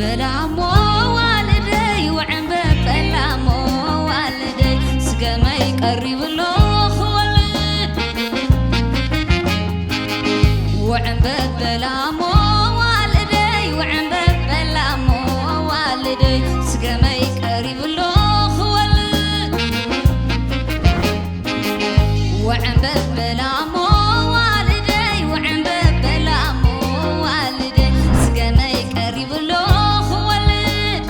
በላሞ ዋልደይ ውዕምበብ በላሞ ዋልደይ ስገመይ ቀሪብሎ ክወልድ ውዕምበብ በላሞ ዋልደይ ውዕምበብ በላሞ ዋልደይ ስገመይ ቀሪብሎ ክወልድ ውዕምበብ በላሞ ዋልደይ ውዕምበብ በላሞ ዋልደይ ስገመይ ቀሪብሎ ክወልድ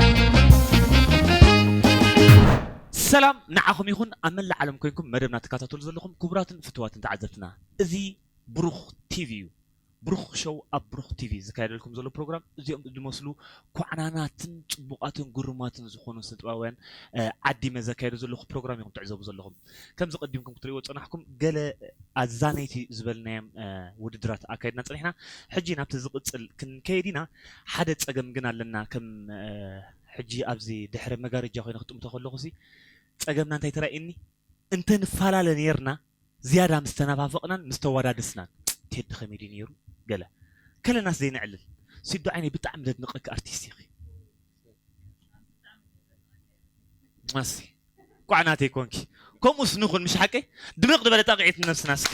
ሰላም ንዓኹም ይኹን ኣብ መላእ ዓለም ኮይንኩም መደብና ትከታተሉ ዘለኹም ክቡራትን ፍትዋትን ተዓዘብትና፣ እዚ ብሩኽ ቲቪ እዩ። ብሩኽ ሾው ኣብ ብሩኽ ቲቪ ዝካየደልኩም ዘሎ ፕሮግራም እዚኦም ዝመስሉ ኳዕናናትን ጽቡቓትን ግሩማትን ዝኾኑ ስነጥበባውያን ዓዲመ ዘካየዶ ዘለኹ ፕሮግራም ኢኹም ትዕዘቡ ዘለኹም። ከምዚ ቀዲምኩም ክትርእይዎ ዝጸናሕኩም ገለ ኣዛነይቲ ዝበልናዮም ውድድራት ኣካይድና ጸኒሕና። ሕጂ ናብቲ ዝቕጽል ክንከይድ ኢና። ሓደ ጸገም ግን ኣለና። ከም ሕጂ ኣብዚ ድሕሪ መጋረጃ ኮይነ ክጥምቶ ከለኹሲ ጸገምና እንታይ ተራእየኒ? እንተንፈላለ ኔርና ዝያዳ ምስ ተነፋፈቕናን ምስ ተወዳደስናን። ቴዲ ከመይ ድዩ ኔሩ? ገለ ከለናስ ዘይነዕልል። ሲዶ ዓይነይ ብጣዕሚ ዘድንቐኪ ኣርቲስት ኢኺ። ማሲ ኳዕ ናተይ ኮንኪ። ከምኡስ ንኹን ምሽ ሓቀይ? ድምቕ ዝበለ ጣቕዒት ንነብስና እስኪ።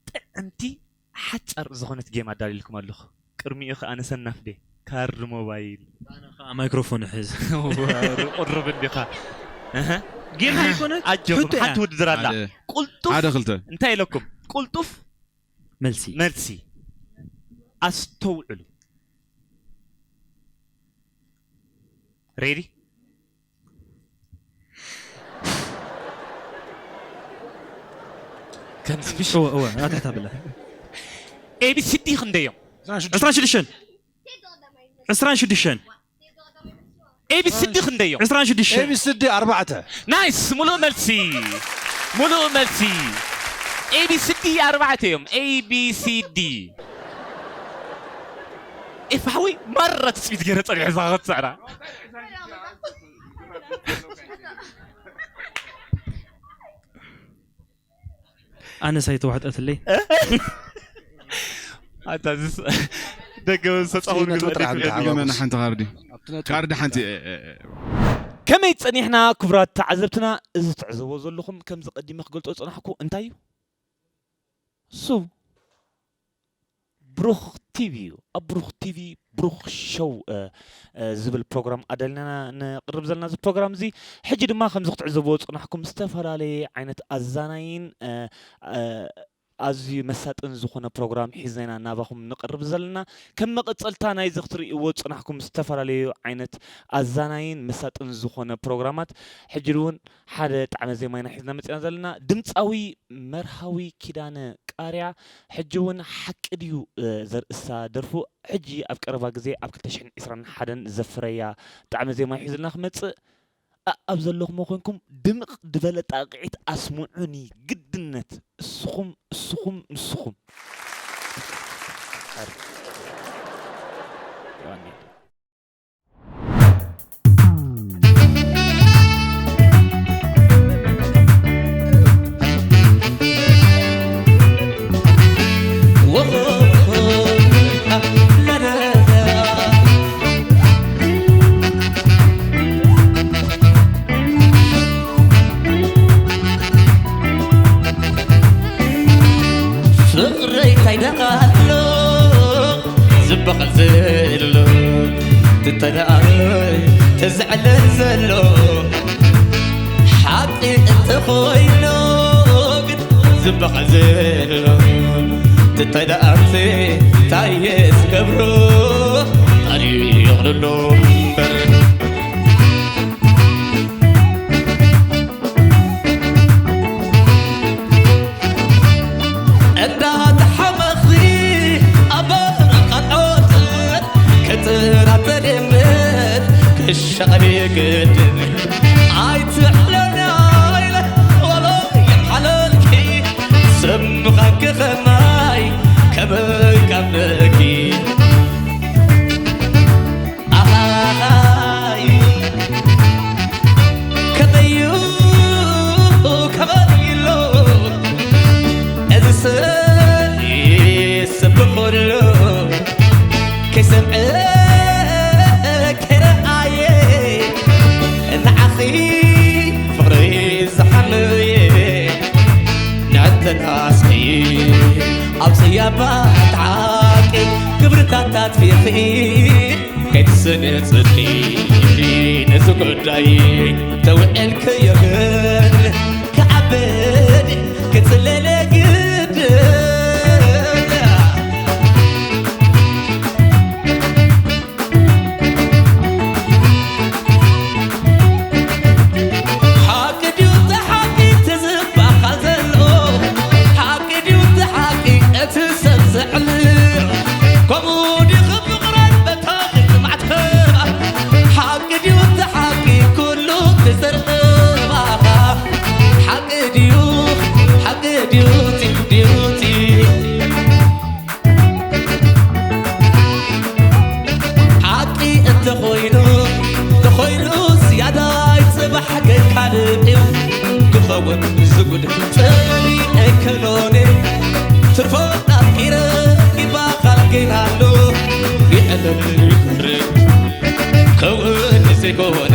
ጥዕምቲ ሓጻር ዝኾነት ጌም ኣዳልየልኩም ኣለኹ። ቅድሚኡ ከኣ ንሰናፍዴ ካርድ ሞባይል። ኣነ ከኣ ማይክሮፎን እሕዝ። ቁሩብ እንዲኻ። ጌም ዘይኮነት ኣጆኹም ሓንቲ ውድድር ኣላ። ቁልጡፍ ሓደ ክልተ እንታይ ኢለኩም? ቁልጡፍ መልሲ መልሲ። ኣስተውዕሉ። ሬዲ? ከምዚ ምሽ እወ እወ ኣታ ተብለ ኤቢሲዲ ክንደዮም? ዕስራን ሽዱሽተን ዕስራን ሽዱሽተን ኤቢሲዲ ክንደዮም? ዕስራን ሽዱሽተን ኤቢሲዲ ኣርባዕተ ናይስ ሙሉእ መልሲ ሙሉእ መልሲ ኤቢሲዲ ኣርባዕተ እዮም ኤቢሲዲ ኤፋ ሓወይ ማራ ትፅቢት ገይረ ፀኒሑ ዝኸኸት ሰዕራ ኣነስ ኣይተዋሕጠትለይ ኣታ ዝስ ደገ ሰጻውን ገመና ሓንቲ ካርዲ ካርዲ ሓንቲ ከመይ ጸኒሕና ክቡራት ተዓዘብትና እዚ ትዕዘቦ ዘለኹም ከምዚ ቀዲመ ክገልጾ ዝጸናሕኩ እንታይ እዩ እሱ ብሩኽ ቲቪ እዩ ኣብ ብሩኽ ቲቪ ብሩኽ ሾው ዝብል ፕሮግራም ኣዳሊና ነቕርብ ዘለና እዚ ፕሮግራም እዚ ሕጂ ድማ ከምዚ ክትዕዘብዎ ዝፅናሕኩም ዝተፈላለየ ዓይነት ኣዛናይን ኣዝዩ መሳጥን ዝኾነ ፕሮግራም ሒዝና ኢና ናባኹም ንቕርብ ዘለና ከም መቐፀልታ ናይዚ ክትርእይዎ ዝፅናሕኩም ዝተፈላለዩ ዓይነት ኣዛናይን መሳጥን ዝኾነ ፕሮግራማት ሕጂ እውን ሓደ ጣዕመ ዜማ ኢና ሒዝና መፂና ዘለና ድምፃዊ መርሃዊ ኪዳነ ቃርያ ሕጂ እውን ሓቂ ድዩ ዘርእስታ ደርፉ ሕጂ ኣብ ቀረባ ግዜ ኣብ ክልተ ሽሕን ዕስራን ሓደን ዘፍረያ ጣዕመ ዜማ እዩ ሒዙልና ክመፅእ ኣብ ዘለኹሞ ኮንኩም ድምቕ ዝበለ ጣቕዒት ኣስምዑኒ ግድነት እስኹም እስኹም ንስኹም ፍቕረይ እንታይ ደኣ ኣሎ ዝበሃል ዘሎ እንታይ ደኣ ኣሎ ተዝዕለል ዘሎ ሓቂ እንተኾይኑ ግን ዝበሃል ዘሎ እንታይ ደኣ እንታይ እየ ዝገብሮ ታሪኽ ዘሎ እምበር እንዳተሓመኽሪ ኣብ በረኻን ዖትን ክትራተድ እምበር ክሻቐል ግድን ኣይትዕለና ኢለ ወሎ የምሓለልኪ ሰብ ምዃንኪ ኸማይ ከመይ ካብለኪ ኣሃይ ከመዩ ከመይሎ እዚ ሰብ ኣባት ሓቂ ክብርታት ኣጥፊእኺ ከይትስእኒ ጽድቂ ነዚ ጉዳይ ተውዕልክዮ ግን ክዓብድ ክጽለለ ግድ ሓቂ ድዩ እቲ ሓቂ እቲ ዝበሃል ዘሎ ሓቂ ድዩ እቲ ሓቂ እቲ ሰብ ዘዕልል ከምኡ ድዩ ክፍቕረን በታኺ ማዕተባ ሓቂ ድዩ እቲ ሓቂ ኩሉ እቲ ዘርባ ሓቂ ድዩ ሓቂ ድዩ እቲ ድዩ እቲ ሓቂ እንተኾይኑ እንተኾይኑ ዝያዳይ ጽባሕ ግን ካልእ እዩ ክኸውን ዝጉድ ጽልኢ ኣይከሎኒ ትርፎ ናፍቂረ ይባኻል ግን ኣሎ ይዕልል ይኽርብ ክውን ዘይኮነ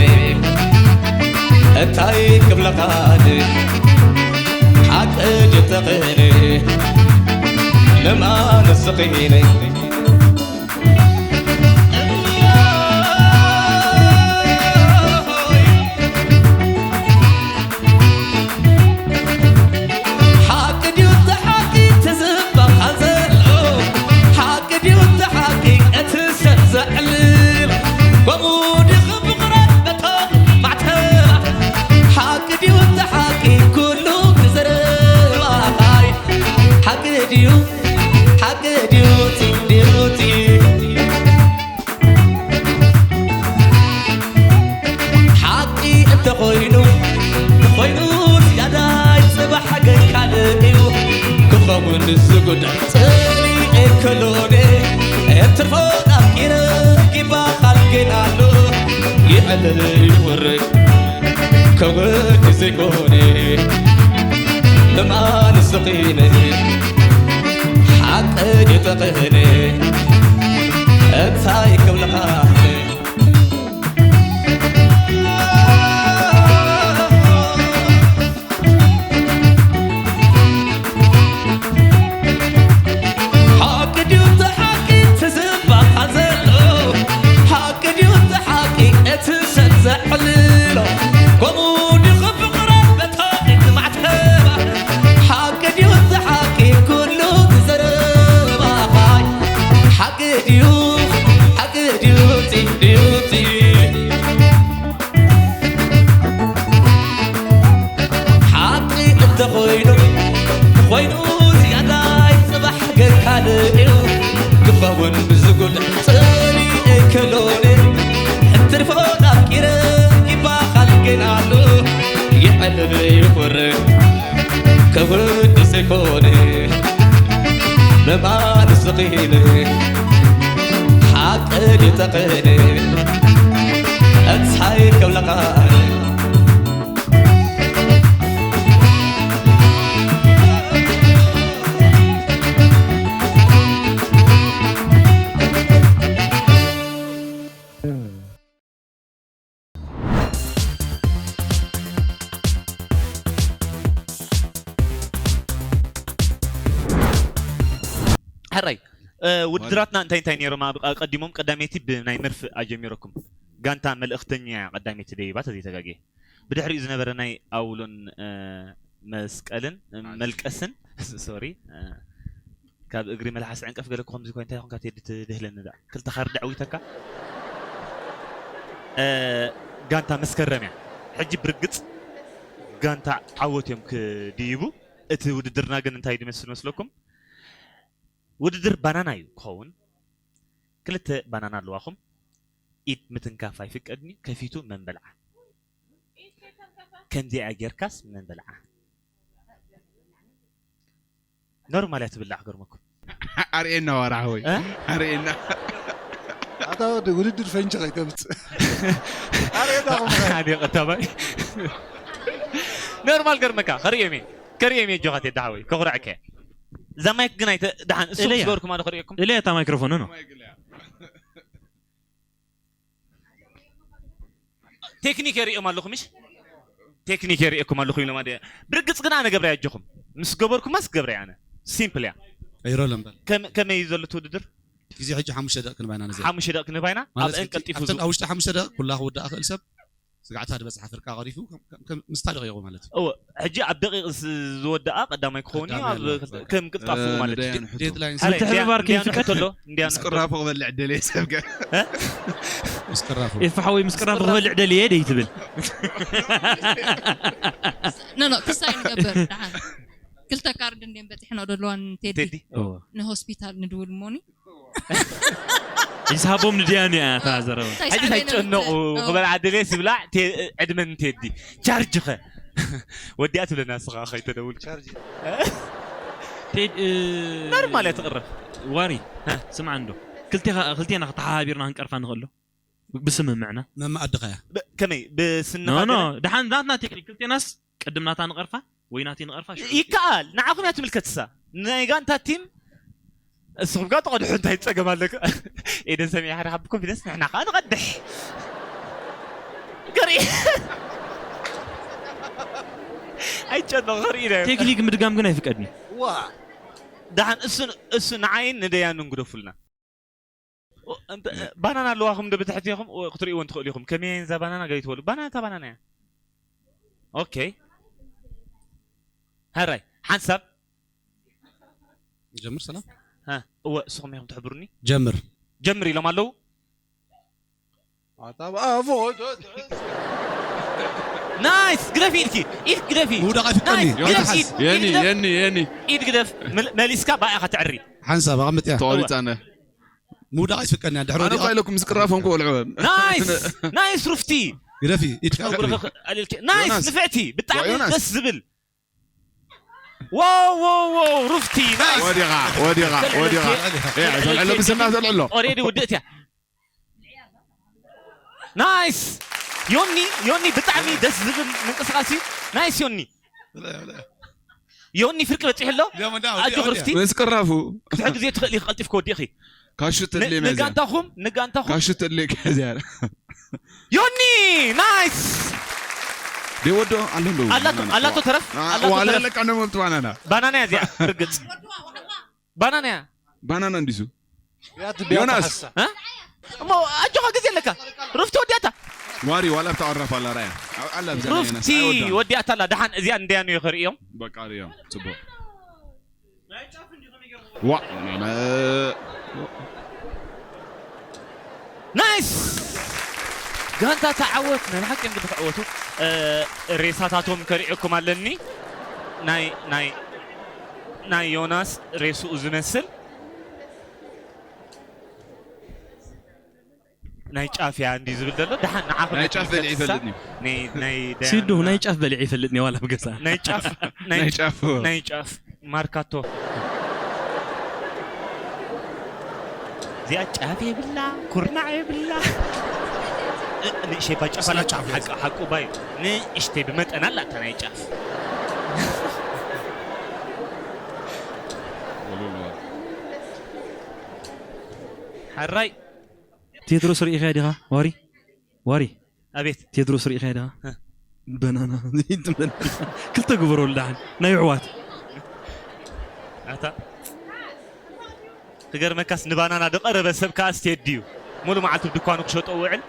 እንታይ ክብለኻ ሓቂ ጅተኽእኒ ምማን ስኺኒ ሓቂ ድዩ እቲ ሓቂ ትዝበሃል ዘሎ ሓቂ ድዩ እቲ ሓቂ እቲ ሰብ ዘዕልል ከምኡ ድዩ ክብቕረት በቶም ማዕተባ ሓቂ ድዩ እቲ ሓቂ ኩሉ ክዘረባይ ሓቂ ድዩ ሓቂ ድዩ እቲ ድዩ እቲ ሓቂ እንተኾይኑ እንተኾይኑ ዝያዳይ ጽባሕ ግን ካልእ እዩ ክኸውን ዝጉዳይ ጽልኢ ከሎኒ እትርፎ ኣፍቂረ ይባሃል ግን ኣሎ ይዕልል ይወርድ ከወዲ ዘይኮነ እማን ስኺነ ሓቂ ይጠቕህኒ እንታይ ክብልኻ ሓቂ ድዩ እቲ ሓቂ እቲ ዝበሃል ዘሎ ሓቂ ድዩ እቲ ሓቂ እቲ ሰብ ዘዕልሎ ከምኡ ድዩ ክፍቕረት በታኺ ማዕተባ ሓቂ ድዩ እቲ ሓቂ ኩሉ ዝዘረባኻይ ሓቂ ድዩ ሓቂ ድዩ እቲ ድዩ እቲ ሓቂ እንተኾይኑ እንተኾይኑ ዝያዳይ ጽባሕ ግን ካልእ እዩ ክኸውን ብዝጉድ ጽልኢ ከሎኒ እንትርፎ ኣፍቂረ ይባሃል ግን ኣሎ ይዕልል ይኹርዕ ክውድስ ይኮን ምማን ስኺን ሓቂ ይጠቕን እንታይ ክብለኻ ሕራይ ውድድራትና እንታይ እንታይ ነይሮም? ኣቐዲሞም ቀዳመይቲ ብናይ መርፍእ ኣጀሚረኩም። ጋንታ መልእኽተኛ ቀዳመይቲ ደይባ ተዘይተጋግየ። ብድሕሪኡ ዝነበረ ናይ ኣውሎን መስቀልን መልቀስን ሶሪ ካብ እግሪ መልሓስ ዕንቀፍ ገለ እኮ ከምዚ እኮ እንታይ ኾንካ ቴዲ ትድህለኒ ደኣ ክልተ ካርድ ኣዕዊተካ ጋንታ መስከረም እያ ሕጂ ብርግጽ ጋንታ ዓወት እዮም ክድይቡ እቲ ውድድርና ግን እንታይ ድመስል መስለኩም ውድድር ባናና እዩ ክኸውን ክልተ ባናና ኣለዋኹም ኢድ ምትንካፍ ኣይፍቀድን እዩ ከፊቱ መን በልዓ ከምዚኣ ጌርካስ መን በልዓ ኖርማል እያ ትብላዕ ክገርመኩም ኣርእየና ዋራ ሓወይ ኣርእየና ኣታ ወዲ ውድድር ፈንጂ ከይተምፅእ ኣርእየና ሓደ ቀታባይ ኖርማል ገርመካ ከርእዮም እየ ከርእዮም እየ ጆኻት የዳ ሓወይ ከኹርዐከ እዛ ማይክ ግን ኣይተ ደሓን እሱ ዝገበርኩም ኣዶ ከርእየኩም እለ እታ ማይክሮፎን ነው ቴክኒክ የርእዮም ኣለኹ ምሽ ቴክኒክ የርእየኩም ኣለኹ ኢሎም ኣደ ብርግጽ ግን ኣነ ገብረ ኣጆኹም ምስ ገበርኩማስ ገብረ ኣነ ሲምፕል እያ ቀይሮ ለምበር። ከመይ እዩ ዘሎ እቲ ውድድር? ግዜ ሕጂ ሓሙሽተ ደቂ ክንባይና ነዚ ሓሙሽተ ደቂ ክንባይና ኣብ ማለት እንቀልጢፉ ኣብተን ኣብ ውሽጢ ሓሙሽተ ደቂ ኩላ ክውዳእ ክእል ሰብ ስግዕታ ዝበፅሓ ፍርቂ ኣቐሪፉ ከም- ከም- ከም- ምስታ ደቂቑ ማለት እዩ። እወ፣ ሕጂ ኣብ ደቂቕ ዝ- ዝወደኣ ቀዳማይ ክኸውን እዩ። ቀዳማይ ኣብ ኣለዋ፣ ክልተ- በቃ። ከም ቅልጣፉ ማለት እዩ። ንደያን ሕቶ ዴድላይን ሓረ፣ ምትሕብባር እንዲያን ከይፍቀድ? ሕቶ ኣሎ፣ እንዲያን ምስ ቅራፉ ክበልዕ ደልየ ሰብ ገ ምስ ቅራፉ ኤፋ ሓወይ ምስ ቅራፉ ክበልዕ ደልየ ደይ ትብል። ኖ ኖ ክሳይ ንገብር ደሓን ክልተ ካርድ እንዴን በፂሕና ደለዋን ቴዲ ቴዲ እወ። ንሆስፒታል ንድውል ሞኒ ይስሃቦም ንድያኑ እያ እታ ዘረባ። እንታይ ሕጂ ሳዕቤን ሳይጨነቑ የምፅእ? ክበልዓ ደልየ ስብላዕ ቴ- ዕድመን ቴዲ ቻርጅኸ ወዲኣ ትብለና ንስኻ ከይተደውል ቴድ እ፣ ኖርማል እያ ትቕረብ ዋሪ ስምዓ እንዶ ክልቴኻ ክልቴና ተሓባቢርና ክንቀርፋ ንኽእሎ ብስምምዕና መማኣድኻ እያ ብ- ከመይ ብስንኻ ኖ ኖ ገለ? ደሓን ናትና ቴክኒክ ክልቴናስ ቅድም ናታ ንቐርፋ ወይ ናተይ ንቐርፋ ሽዑ ይከኣል ንዓኹም እያ ትምልከት እሳ ናይ ጋንታ ቲም እስኹም ጋር ተቐድሑ እንታይ ፀገም ኣለካ ኤደን ሰሚዓ ሓደ ካብ ኮንፊደንስ ንሕና ከዓ ንቐድሕ ገሪ ኣይጨነቕ ኸርኢ ኢለ ቴክኒክ ምድጋም ግን ኣይፍቀድኒ ደሓን እሱ እሱ ንዓይን ንደያኑን ግደፉልና ኦ፣ እንተ- ባናና ኣለዋኹም ዶ ብትሕቲ ኢኹም ኦ፣ ክትርእይዎ እንትኽእሉ ኢኹም ከመይ እዛ ባናና ገይ ትበሉ ባናና እታ ባናና እያ ኦኬ ሃራይ ሓንሳብ ጀምር ሰላም ሃ፣ እወ እስኹም ኢኹም ትሕብሩኒ ጀምር ጀምር ኢሎም ኣለዉ ኣታ ብኣፎ ናይስ ግደፊ ኢድኪ ኢድ ግደፊ ምውዳቕ ኣይፍቀድኒ። ናይስ፣ ግደፍ፣ ዮናስ ኢድ ግደፍ፣ የኒ ኢድ ግደፍ። የኒ ኢድ ግደፍ መል- መሊስካ ብኣያ ኸትዕሪ ሓንሳብ ኣቐምጥ እያ ተዋሊፃነ ምውዳቕ ኣይፍቀድኒ እያ ድሕሪ ኣነ ወዲቓ እኳ ኢለኩም ምስ ቅራፎም ክበልዕወ ናይስ ናይስ ሩፍቲ ግደፊ ኢድካ ጸጉርኺ ኸ- ኣልልኪ ናይስ ዮናስ። ንፍዕቲ ብጣዕሚ ዋ፣ ዮናስ። ደስ ዝብል ዋው ዋው ዋው ሩፍቲ ናይስ ወዲኻ ወዲኻ ወዲኻ ተልዕለልኪ። ተልዕሎ ብስና ተልዕሎ ኦሬዲ ውድእት እያ ናይስ ዮኒ ዮኒ ብጣዕሚ ደስ ዝብል ምንቅስቃስ እዩ ናይስ ዮኒ ዮኒ ፍርቂ በፂሑ ኣሎ ኣጆ ሩፍቲ ምስ ቅራፉ ክትሕግዝዮ ትኽእል ኢኺ ቀልጢፍኪ ወዲእኺ ካሹ ተድልየ መዚያ ንጋንታኹም ንጋንታኹም ካሹ ተድልየ ከዚያ ዮኒ ናይስ ደይ ወዶ ኣሎ እንደው ኣላቶ ኣላቶ ተረፍ ኣላቶ ዋለ ተረፍ ለቃ ነሞልት ባናና ባናና እያ እዚኣ ርግፅ ባናና እያ ባናና እንዲሱ ያት ዮናስ እ? እሞ ኣጆኻ ግዜ ኣለካ ሩፍቲ ወዲኣታ ዋሪ ዋላ ብታ ቀራፍ ኣላ ራያ ኣላ ብዛ ናይ ዮናስ ሩፍቲ ኣይወዳን ወዲኣታ ኣላ ደሓን እዚኣ እንደያኑ እዩ ከርእዮም በቃ ርእዮም ጽቡቅ ዋ ናይስ ጋንታ ተዓወት ናይ ብሓቂ እዮም ዝዕወቱ እ፣ ሬሳታቶም ከሪዕኩም ኣለኒ ናይ ናይ ናይ ዮናስ ሬስኡ ዝመስል ናይ ጫፍ እያ እንዲ ዝብል ዘሎ ደሓን ንዓኹም ናይ እያ ጫፍ በሊዕ ትምልከት ይፈልጥ እዩ ናይ ናይ ዳያና- ሲዱ ናይ ጫፍ በሊዕ ይፈልጥ ዋላ ብገዛ ናይ ጫፍ ናይ ናይ ጫፍ ናይ ጫፍ ማርካቶ እዚኣ ጫፍ የብላ ኩርናዕ የብላ እ- ንእሸባ ጫፍ ኣላ ጫፍ ሓቂ ሓቁ ባይ ንእሽተይ ብመጠን ኣላ እታ ናይ ጫፍ ሓራይ ቴድሮስ ርኢኻ ዲኻ ዋሪ ዋሪ ኣቤት ቴድሮስ ርኢኻ ዲኻ እ። በናና ክልተ ግበረሉ ደሓን ናይ ኣሕዋት ኣታ ክገርመካስ ንባናና ዝቐረበ ሰብ ከዓ ስቴድ ድዩ ሙሉ መዓልቱ ድኳኑ ክሸጦ ውዕል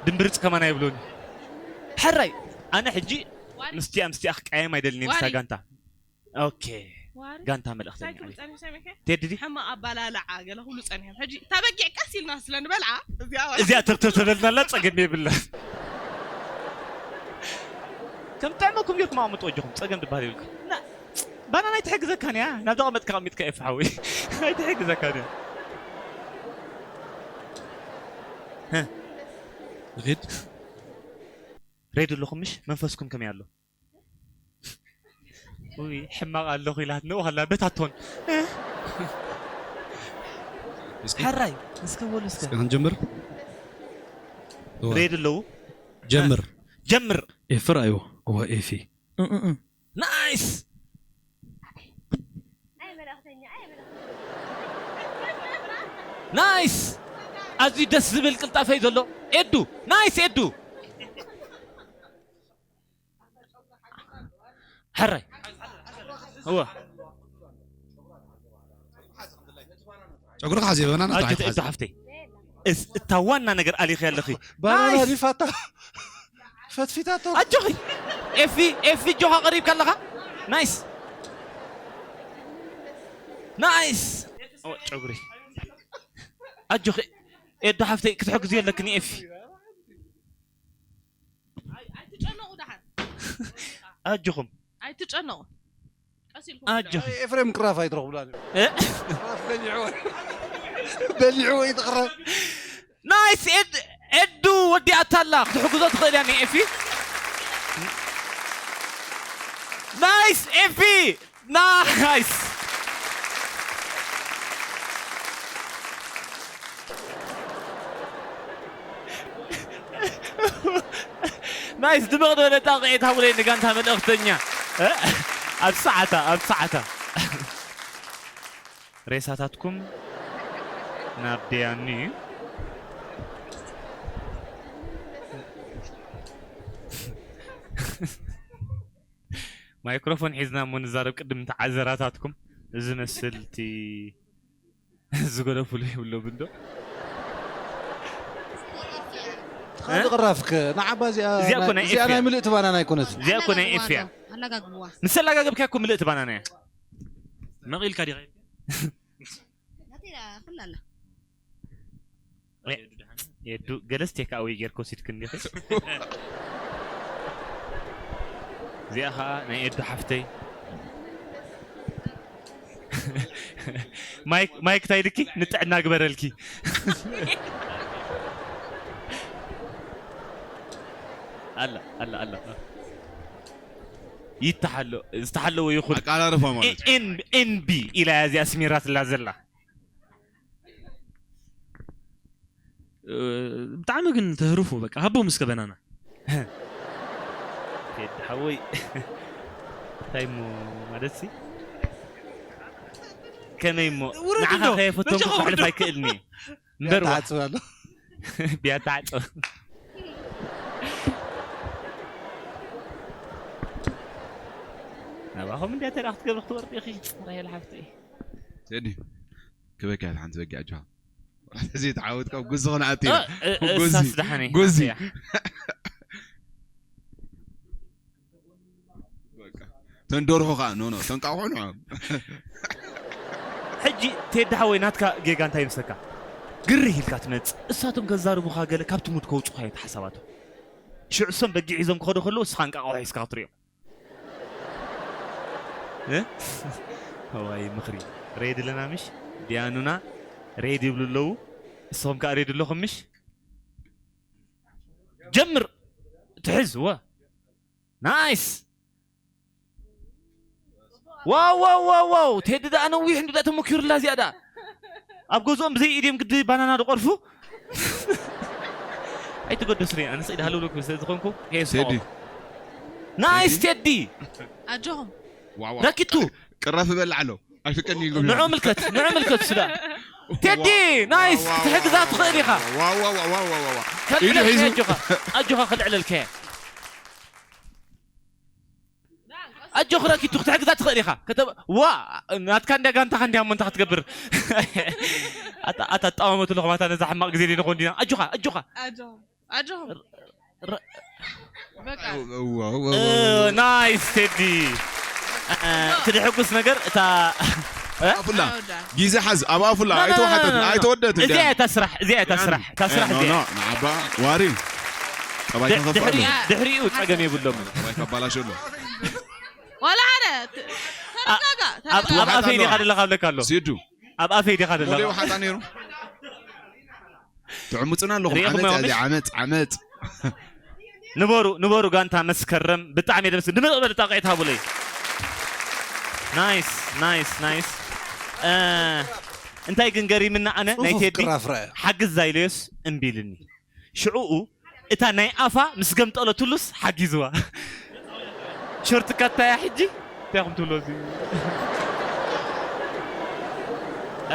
ድምብርፅ ከማን ኣይብሉን ሕራይ ኣነ ሕጂ ምስቲያ ምስቲያ ክቃየም ኣይደልኒ ምስታ ዋሪ። ጋንታ ኦኬ ዋሪ? ጋንታ እንታይ መልእኽተኛ ክብሉ ጸኒሑ ሰሚዐ? ቴድዲ ሕማቕ ኣባላልዓ ገለ ኩሉ ጸኒሖም። ሕጂ እታ በጊዕ ቀስ ኢልና ስለ ንበልዓ እዚኣ እዚኣ ተብተብ ተበልናላ ፀገም የብላ ከም ጥዕመኩም ጌርኩም ኣቕምጡ ወጆኹም ፀገም ዝበሃል የብልኩም ባናና ኣይትሕግዘካን እያ ናብ ዘቐመጥካ ኣቐሚጥካ ኤፍ ሓወይ ኣይትሕግዘካን እያ ንኺድ ሬድ ኣለኹም ምሽ መንፈስኩም ከመይ ኣሎ ውይ ሕማቕ ኣለኹ ኢላትኒ ከላ በታቶን እስኪ ሕራይ እስከ በሉ እስከ እስኪ ክንጀምር እወ። ሬድ ኣለዉ ጀምር ጀምር ኤፍር ኣይዎ እወ ኤፊ ናይስ ናይስ ኣዝዩ ደስ ዝብል ቅልጣፈ እዩ ዘሎ ኤዱ ናይስ ኤዱ ሕራይ እወ ጨጉርኻ ዘይበናና ኣጆኺ ጥራሕ እዶ ሓፍተይ። እስ እታ ዋና ነገር ኣሊኺ ኣለኺ። ባናና ናይስ። ዲፋታ ፈትፊታቶ። ኣጆኺ ኤፊ ኤፊ ጆኻ ቀሪብካ ኣለኻ። ናይስ ናይስ። ኦ ጨጉሪ ኣጆኺ ኤዶ ሓፍተይ ክትሕግዚ ኣለክኒ ኤፊ። ኣይትጨነቑ ደሓን። ኣጆኹም ኣይትጨነቑ። ቀስ ኢልኩም ኣጆኺ። ኤፍሬም ቅራፍ ኣይትረኽቡላን እዩ። እ? ቅራፍ በሊዕዎ በሊዕዎ እዩ ትቕረብ። ናይስ ኤድ ኤዱ ወዲኣታ ኣላ ክትሕግዞ ትኽእል እያ ኒ ኤፊ። ናይስ ኤፊ ናይስ። ናይስ ድምቕ ዝበለ ጣቕዒት ሃቡለይ ንጋንታ መልእኽተኛ። ኣብ ሰዓታ ኣብ ሰዓታ ሬሳታትኩም ናብ ደያኑ እዩ። ማይክሮፎን ሒዝና እሞ ንዛረብ ቅድም ተዓዘራታትኩም እዚ መስል እቲ ዝገደፉሉ የብሎም እንዶ። ትኻል ቅራፍክ ንዓባ እዚኣ እዚኣ እኮ ናይ እዚኣ ኤፍያ። ናይ ምልእቲ ባናና ኣይኮነት። እዚኣ እኮ ናይ ኤፍያ። ኣላጋግብዋ። ምስ ኣላጋገብካ እኮ ምልእቲ ባናና እያ። መቒልካ ዲኻ? ናተይ ኩላ ኣላ። የዱ ገለስ ቴክ ኣወይ ጌርካ ወሲድክ እንዲኺ። እዚኣ ኸዓ ናይ ኤዱ ሓፍተይ። ማይክ ማይክ እንታይ ኢልኪ ንጥዕና ግበረልኪ። ኣላ ኣላ ኣላ ይተሓሎ ዝተሓለወ ይኹን ኣቃራርፋ ማለት እዩ። ኤን- ኤንቢ ኢላ እያ እዚኣ ስሚራትላ ዘላ። እ፣ ብጣዕሚ ግን ተህርፉ በቃ ሃቦም እስከ በናና። ቴዲ ሓወይ እንታይ እሞ ማለት ሲ ከመይ እሞ ውረድ ንዓኻ እንዶ፣ ከየፈተንኩ መጀመርያ ክሕልፍ ውረድ። ኣይክእልኒ እምበር ዋ። ተዓጽብ ኣሎ። ቢያ ተዓጽብ። ናባኹም እንድያ ተደኣ ክትገብሪ ክትወርዲ ኢኺ ራሄል ሓፍተይ። ቴዲ ክበኪ እያ ሓንቲ በጊዕ ኣጆኻ። እዚ ተዓወትካ ጉዚ ኾነ ኣትያ። እ፣ እ፣ ጉዚ፣ እሳስ ደሓነይ፣ ጉዚ። ኣትያ። በቃ። ተን ደርሆ ኸዓ፣ ኖ፣ ኖ፣ ተን ቃቑሑ ንዖም። ሕጂ ቴዲ ሓወይ ናትካ ጌጋ እንታይ ይምሰካ? ግርህ ኢልካ ትመጽእ። እሳቶም ከዛርቡኻ ገለ ካብቲ ሙድ ከውጹኻ እዮም ተሓሳባቶም። ሽዑ እሶም በጊዕ ሒዞም ክኸዱ ከለዉ እስኻ እንቃቑሖ ሒዝካ ክትሪኦም። እ? እዋይ ምኽሪ። ሬድ ኣለና ምሽ? ዲያኑና ሬድ ይብሉ ኣለዉ። እስኹም ከኣ ሬድ ኣለኹም ምሽ? ጀምር። ትሕዝ፣ ወ። ናይስ። ዋው፣ ዋው፣ ዋው፣ ዋው። ቴዲ ደኣ ነዊሕ እንዲ ደኣ ተመኪሩላ እዚኣ ደኣ። ኣብ ገዝኦም ብዘይ ኢድዮም ግዲ ባናና ዝቆርፉ። ኣይትገደሱኒ፣ ኣነ ስኢድ ሃለውለውኩም ስለ ዝኾንኩ፣ ከየስሕቆ። ቴዲ። ናይስ ቴዲ። ኣጆኹም። ዋው፣ ዋው። ረኪቱ። ቅራፍ በልዕ ኣሎ። ኣይፍቀድኒ ኢሉ ንዑ ምልከት፣ ንዑ ምልከት ስዳ። ቴዲ፣ ዋው፣ ናይስ፣ ዋው፣ ክትሕግዛ ዋው፣ ትኽእል ኢኻ። ዋው፣ ዋው፣ ዋው፣ ዋው፣ ዋው፣ ዋው። ከልዕለልካ ኢሉ ሒዙ። ኣጆኻ፣ ኣጆኻ ከልዕለልካ እየ። ኣጆኽ ረኪቱ ክትሕግዛ ትኽእል ኢኻ። ከተብ-፣ ዋ፣ ናትካ እንድያ ጋንታኻ እንድያ እሞ እንታይ ክትገብር? ኣታ-፣ ኣታ ኣጠማመቱ ለኹም ኣታ ነዛ ሕማቕ ግዜ ዲና ኮን ዲና። ኣጆኻ፣ ኣጆኻ። ኣጆኹም። ኣጆኹም። ረ-፣ በቃ። እዋ፣ እዋ፣ እዋ፣ እ፣ እዋ፣ እዋ። ናይስ ቴዲ። እ፣ እቲ ድሕጉስ ነገር እታ፣ እ? ኣፉላ፣ ኣውዳ። ግዜ ሓዝ፣ ኣብ ኣፉላ፣ ና፣ ና፣ ና፣ ኣይተዋሓጠትን፣ ና፣ ና። ኣይተወደትን እዚኣ ገና። እያ እታ ስራሕ፣ እዚኣ እያ እታ እ፣ ስራሕ፣ እታ ስራሕ እ፣ እዚኣ ኖ፣ እያ። ኖ፣ ንዓባ ዋሪ። ጠባይ ድ-፣ ከኸፍኣሉ። ድሕሪኡ፣ ድሕሪኡ ጸገም የብሎምን። ጠባይ ከባላሸሉ። ዋላ ሓደ፣ ት-፣ ኣ-፣ ተረጋጋ፣ ኣብ፣ ተረጋጋ። ኣብ ኣፈይ ዲኻ ደለኻ ኣለካ ኣሎ። ሲዱ። ኣብ ኣፈይ ዲኻ ደለኻ። ሙሉእ ይውሓጣ ነይሩ። ትዕምፁና ኣለኹም። ሪኢኹም ዓመፅ እዮም እያ፣ ምሽ? ዓመፅ፣ ዓመፅ። ንበሩ፣ ንበሩ ጋንታ መስከረም። ብጣዕሚ እየ ደምስ-፣ ድምቕ ዝበለ ጣቕዒት ሃቡለይ። ናይስ፣ ናይስ፣ ናይስ። እ፣ እንታይ ግን ገሪምና ኣነ ናይ ጽፉፍ ቴዲ ቅራፍ ረኣየ። ሓግዝ ዛይለዮስ እምቢ ኢልኒ። ሽዑኡ እታ ናይ ኣፋ ምስ ገምጠለትሉስ ሓጊዝዋ። ሸርትካ እታያ ሕጂ እንታይ ኢኹም ትብሎ እዚ?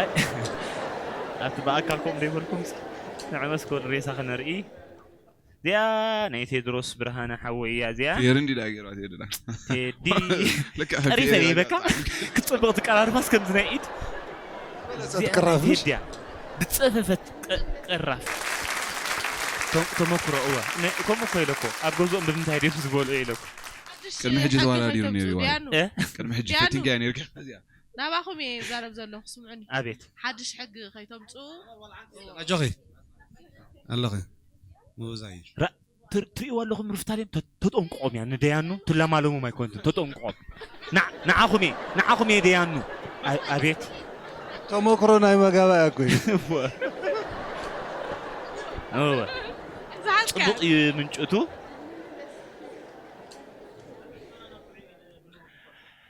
ኣይ፣ ኣብቲ ብኣካል ከምኡ ዘይበልኩም ንዕመስኮል ሬሳ ክነርኢ። እዚኣ ናይ ቴድሮስ ብርሃነ ሓወይ እያ እዚኣ። ፌር እንዲ ዳ ገይራ ቴድላ። ቴዲ። ልክዕ ቀሪተ ፌር እያ በቃ። እያ። ክትጽብቕ ትቀራርባስ ከምዚ ናይ ኢድ። ዝጸፈፈት ቅራፍ እዚኣ ምሽ? ድያ? ዝጸፈፈት ቀ-፣ ቅራፍ። ቶም-፣ ተመክሮ፣ እወ። ነ-፣ ከምኡ እኮ ኢለ እኮ። ኣብ ገዝኦም ብምንታይ ድዮም ዝበልዑ ኢለ እኮ። ቅድሚ ሕጂ ሓድሽ ሕጊ ተወዳዲሩ ነይሩ ከይተምጽኡ ይዋል። ድያኑ? እ? ቅድሚ ሕጂ ድያኑ? ፈቲንካያ ነይርካ። እዚኣ። ናባኹም እየ ይዛረብ ዘለኹ፣ ስምዑኒ። ኣቤት። ሓድሽ ሕጊ ከይተምጽኡ። ኣጆኺ። ኣለኺ። ምውዛይ። ራ-፣ ትር-፣ ትርእይዋ ኣለኹም ሩፍታሌም? ተ-፣ ተጠንቅቖም እያ ንደያኑ፣ ትለማለሞም ኣይኮንትን፣ ተጠንቅቖም። ና-፣ ንዓኹም እየ፣ ንዓኹም እየ ደያኑ። ኣ-፣ ኣቤት። ተመክሮ ናይ መጋባእያ እኮ እዩ። እወ። እወ። ዝሓዝካ። ጽቡቕ እዩ ምንጭቱ።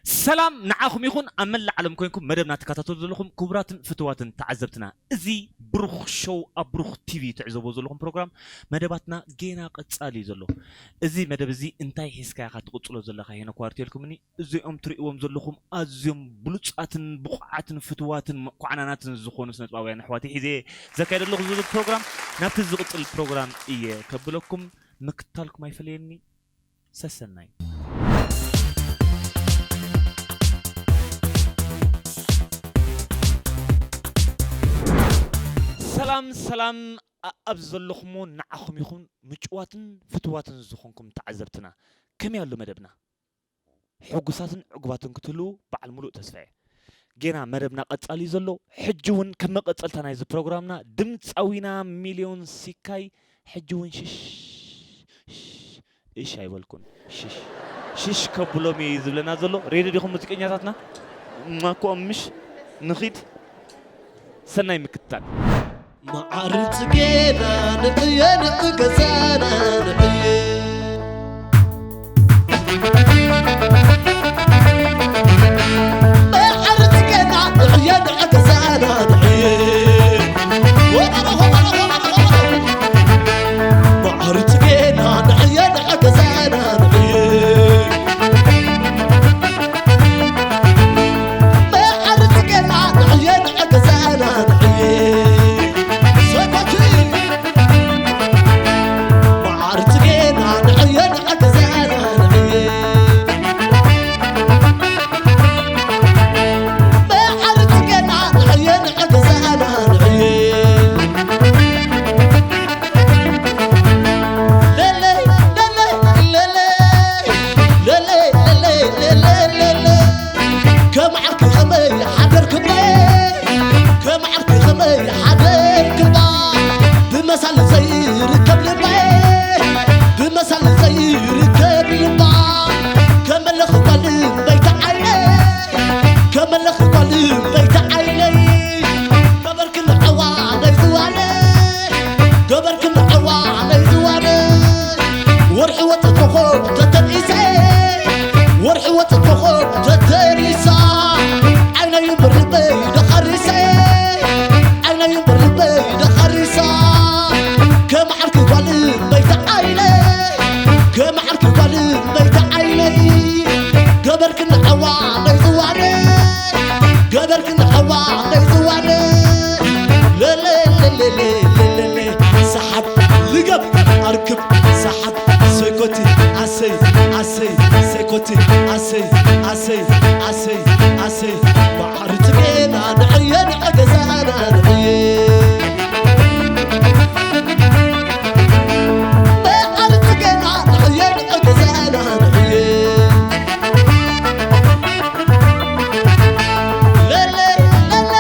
ሰላም ንዓኹም ይኹን፣ ኣብ መላእ ዓለም ኮይንኩም መደብና ትከታተሉ ዘለኹም ክቡራትን ፍቱዋትን ተዓዘብትና። እዚ ብሩኽ ሾው ኣብ ብሩኽ ቲቪ ትዕዘብዎ ዘለኹም ፕሮግራም መደባትና ጌና ቀጻሊ እዩ ዘሎ። እዚ መደብ እዚ እንታይ ሒዝካ ኢኻ ትቕጽሎ ዘለኻ ሄኖክ ዋርቴ ኢልኩምኒ። እዚኦም ትርእይዎም ዘለኹም ኣዝዮም ብሉጻትን ብቑዓትን ፍቱዋትን መኳዕናናትን ዝኾኑ ስነጥበባውያን ኣሕዋተይ ሒዘ ዘካየደ ኣለኹ ዝብል ፕሮግራም ናብቲ ዝቕጽል ፕሮግራም እየ ከብለኩም። ምክታልኩም ኣይፈለየኒ። ሰሰናዩ። ሰላም ሰላም፣ ኣ-፣ ኣብ ዘለኹሞ ንዓኹም ይኹን ምጭዋትን ፍትዋትን ዝኾንኩም ተዓዘብትና፣ ከመይ ኣሎ መደብና? ሕጉሳትን ዕጉባትን ክትህልዉ በዓል ሙሉእ ተስፋ እየ። ጌና መደብና ቀጻሊ እዩ ዘሎ። ሕጂ እውን ከም መቐጸልታ ናይዚ ፕሮግራምና ድምጻዊና ሚልዮን ሲካይ ሕጂ እውን ሽሽ፣ ሽሽ፣ እሽ ኣይበልኩን። ሽሽ፣ ሽሽ ከብሎም እዩ ዝብለና ዘሎ። ሬድዮ ዲኹም ሙዚቀኛታትና? እማ እኮ ምሽ ንኺድ። ሰናይ ምክትታል። መዓር ጽጌና ንዕየ ንዕ ገዛና ንዕየ። መዓር ጽጌና ንዕየ ንዕ ገዛና ንዕየ። መዓር ጽጌና ንዕየ ንዕ ገዛና ንዕየ። ከም ዓርኪ ከመይ ሓደርክባ? ከም ዓርኪ ከመይ ሓደርክባ? ብመሳሊ ዘይርከብ ልባ፣ ብመሳሊ ዘይርከብ ልባ፣ ከመለኺ ጓል እመይቲ ዓይነይ፣ ከመለኺ ጓል እመይቲ ዓይነይ፣ ገበርክኒ ዕዋ ናይ ዝዋነ፣ ገበርክኒ ዕዋ ናይ ዝዋነ፣ ወርሒ ወጸ ኮኾብ ተተንኢሰ፣ ወርሒ ወጸ ኮኾብ ተተንኢሳ፣ ዓይነይ እምበር ልበይ ደኸሪሰ፣ ዓይነይ እምበር ልበይ ደኸሪሳ፣ ከም ዓርኪ ጓል እመይቲ ዓይነይ፣ ከም ዓርኪ ጓል እመይቲ ዓይነይ፣ ገበርክኒ ዕዋ ናይ ዝዋነ፣ ገበርክኒ ዕዋ ናይ ዝዋነ፣ ለለ ለለ ለለ ለለ፣ ሰሓት ልገብ ኣርክብ ሰሓት ሰኮቲ ኣሰይ ኣሰይ ሰኮቲ ኣሰይ ኣሰይ ኣሰይ ኣሰይ፣ መዓር ጽጌና ንዕየ ንዕ ገዛና ንዕየ። መዓር ጽጌና ንዕየ ንዕ ገዛና ንዕየ። ለለ ለለ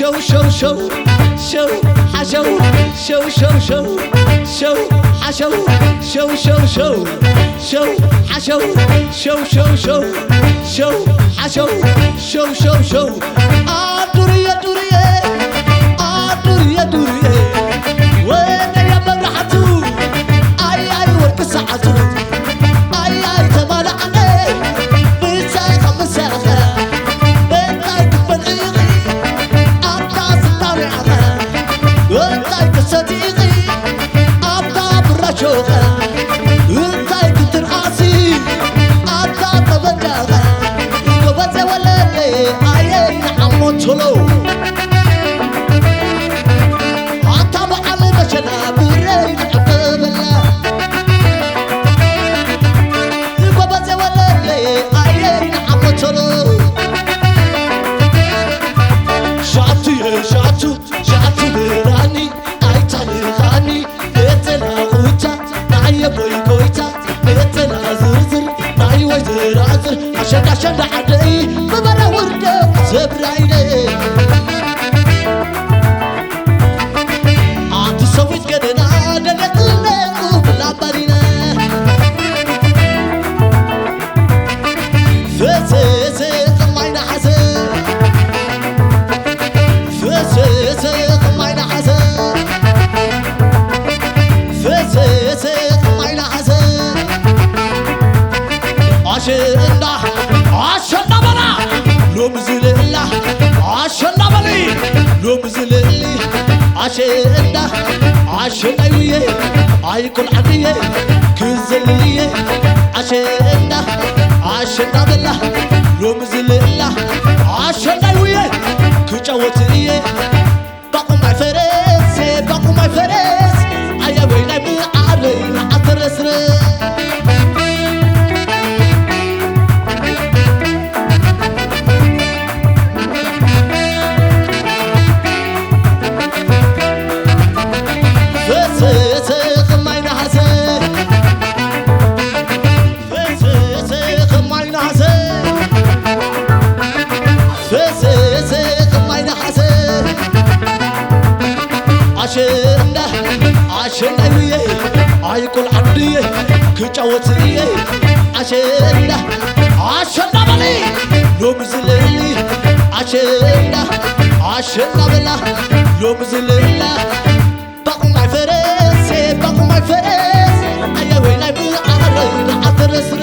ሸው ሸው ሸው ሸው ሓሸው ሸው ሸው ሸው ሸው ሓሸው ሸው ሸው ሸው ሸው ሓሸው ሸው ሸው ሸው ሸው ሓሸው ሸው ሸው ሸው ኣዱርየ ዱርየ ኣዱርየ ዱርየ ወደየ መብራሕቱ ኣያይ ወርቂ ሰዓቱ ኣያይ ተማላዓለ ምሳኻ ምሳኻ እንታይ ክትበልዒ ኢኺ ኣብታ ስታሪዓኸ እንታይ ክትሰቲ ኢኺ ኣብታ ብራሾኸ እንታይ ክትርኣሲ ኣብታ ጠበጃኸ ጎበዘ ወለለ ኣየ ንዓሞ ቶሎ ኣታ በዓል መሸላ ብረይ ንዕቀበላ ጎበዘ ወለለ ኣየ ንዓሞ ቶሎ ሻቱ የሻቱ ሻቱ ብላኒ ኣይታልኻኒ ቤተና ቁጫ ናየ ቦይ ጎይታ ቤተና ዝርዝር ናይ ወይ ዝራዝር ኣሸንዳ ኣሸንዳ ዓደይ ምበረ ውርደ ሰብራይደ ኣንቲ ሰዊት ገደና ደለቅለቁ ብላባሪነ ፈሰሰ ከማይ ነሓሰ ፈሰሰ ከማይ ነሓሰ ፈሰሰ ከማይ ነሓሰ ኣሸንዳ ኣሸንዳ በላ ሎሚ ዝልእላ ኣሸንዳ በሊ ሎሚ ዝልእሊ ኣሸንዳ ኣሸንዳ ይውየ ኣይኮን ዓድየ ክዘልልየ ኣሸንዳ ኣሸንዳ በላ ሎሚ ዝልእላ ኣሸንዳ ይውየ ክጫወት እየ ባቁማይ ፈረስ ባቁማይ ፈረስ ኣያ ወይናይ ብዓረይ ንዓተረስረ ፈሰሰ ከማይ ነሃሰ ፈሰሰ ከማይ ነሃሰ ፈሰሰ ከማይ ነሃሰ ኣሸንዳ ኣሸንዳ እየ ኣይቆልዓ እንድየ ክጫወት እየ ኣሸንዳ ኣሸንዳ በሊ ሎሚ ዝልሊ ኣሸንዳ ኣሸንዳ በላ ሎሚ ዝልላ ባቁማይ ፈረስ ባቁማይ ፈረስ ኣየ ወይላይ ብዓረይ ንዓተረስረ